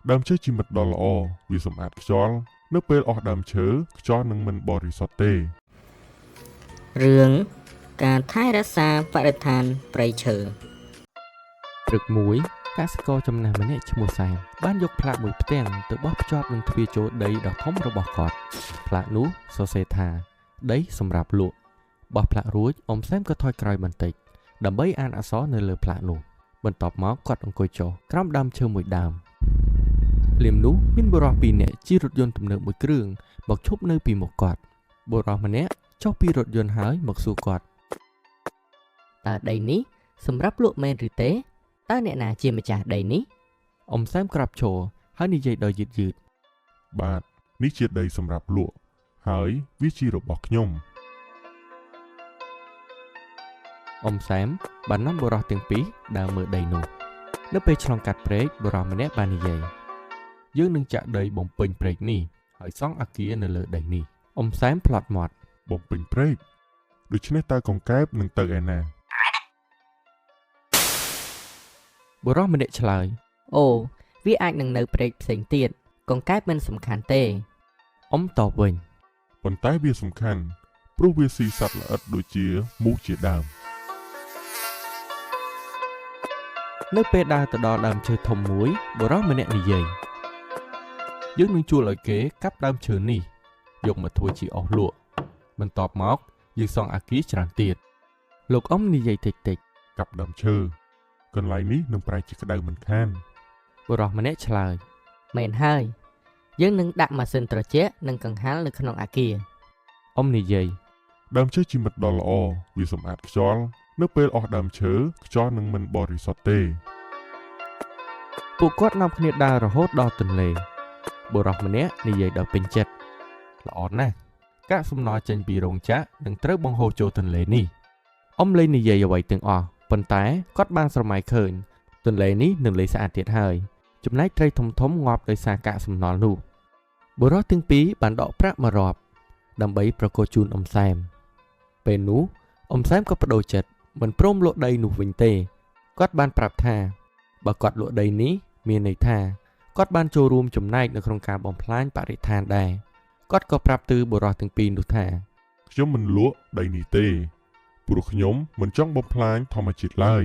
ដើមឈើជាមិត្តដ៏ល្អវាសម្អាតខ្យល់នៅពេលអស់ដើមឈើខ្យល់នឹងមិនបរិសុទ្ធទេ រឿងការថែរក្សាបរិស្ថានព្រៃឈើ ព្រឹកមួយកសិករចំណាស់ម្នាក់ឈ្មោះសែមបានយកផ្លាកមួយផ្ទាំងទៅបោះភ្ជាប់នឹងទ្វារចូលដីដ៏ធំរបស់គាត់ផ្លាកនោះសរសេរថាដីសម្រាប់លក់បោះផ្លាករួចអ៊ំសែមក៏ថយក្រោយបន្តិចដើម្បីអានអក្សរនៅលើផ្លាកនោះបន្ទាប់មកគាត់អង្គុយចុះក្រោមដើមឈើមួយដើមភ្លាមនោះមានបុរសពីរនាក់ជិះរថយន្តទំនើបមួយគ្រឿងមកឈប់នៅពីមុខគាត់បុរសម្នាក់ចុះពីរថយន្តហើយមកសួរគាត់ តើដីនេះសម្រាប់លក់មែនឬទេតើអ្នកណាជាម្ចាស់ដីនេះ អ៊ំសែមក្រាបឈរហើយនិយាយដោយយឺតៗ បាទនេះជាដីសម្រាប់លក់ហើយវាជារបស់ខ្ញុំ អ៊ំសែមបាននាំបុរសទាំងពីរដើរមើលដីនោះនៅពេលឆ្លងកាត់ព្រែកបុរសម្នាក់បាននិយាយយើងនឹងចាក់ដីបំពេញព្រែកនេះហើយសង់អគារនៅលើដីនេះអ៊ំសែមផ្្លាត់មាត់ បំពេញព្រែកដូច្នេះតើកង្កែបនឹងទៅឯណា បុរសម្នាក់ឆ្លើយ អូវាអាចនឹងនៅព្រែកផ្សេងទៀតកង្កែបមិនសំខាន់ទេ អ៊ំតបវិញ ប៉ុន្តែវាសំខាន់ព្រោះវាស៊ីសត្វល្អិតដូចជាមូសជាដើម នៅពេលដើរទៅដល់ដើមឈើធំមួយបុរសម្នាក់និយាយយើងនឹងជួលឲ្យគេកាប់ដើមឈើនេះយកមកធ្វើជាអុសលក់បន្ទាប់មកយើងសង់អគារច្រើនទៀតលោកអ៊ំនិយាយតិចៗ កាប់ដើមឈើកន្លែងនេះនឹងប្រែជាក្តៅមិនខាន បុរសម្នាក់ឆ្លើយ មែនហើយយើងនឹងដាក់ម៉ាស៊ីនត្រជាក់និងកង្ហារនៅក្នុងអគារ អ៊ំនិយាយ ដើមឈើជាមិត្តដ៏ល្អវាសម្អាតខ្យល់នៅពេលអស់ដើមឈើខ្យល់នឹងមិនបរិសុទ្ធទេ ពួកគាត់នាំគ្នាដើររហូតដល់ទន្លេបុរសម្នាក់និយាយដោយពេញចិត្តល្អណាស់កាកសំណល់ចេញពីរោងចក្រនឹងត្រូវបង្ហូរចូលទន្លេនេះអ៊ំលែងនិយាយអ្វីទាំងអស់ប៉ុន្តែគាត់បានស្រមៃឃើញទន្លេនេះនឹងលែងស្អាតទៀតហើយចំណែកត្រីធំៗងាប់ដោយសារកាកសំណល់នោះបុរសទាំងពីរបានដកប្រាក់មករាប់ដើម្បីប្រគល់ជូនអ៊ំសែមពេលនោះអ៊ំសែមក៏ប្ដូរចិត្តមិនព្រមលក់ដីនោះវិញទេគាត់បានប្រាប់ថាបើគាត់លក់ដីនេះមានន័យថាគាត់បានចូលរួមចំណែកនៅក្នុងការបំផ្លាញបរិស្ថានដែរគាត់ក៏ប្រាប់ទឺបុរសទាំងពីរនោះថា ខ្ញុំមិនលក់ដីនេះទេព្រោះខ្ញុំមិនចង់បំផ្លាញធម្មជាតិឡើយ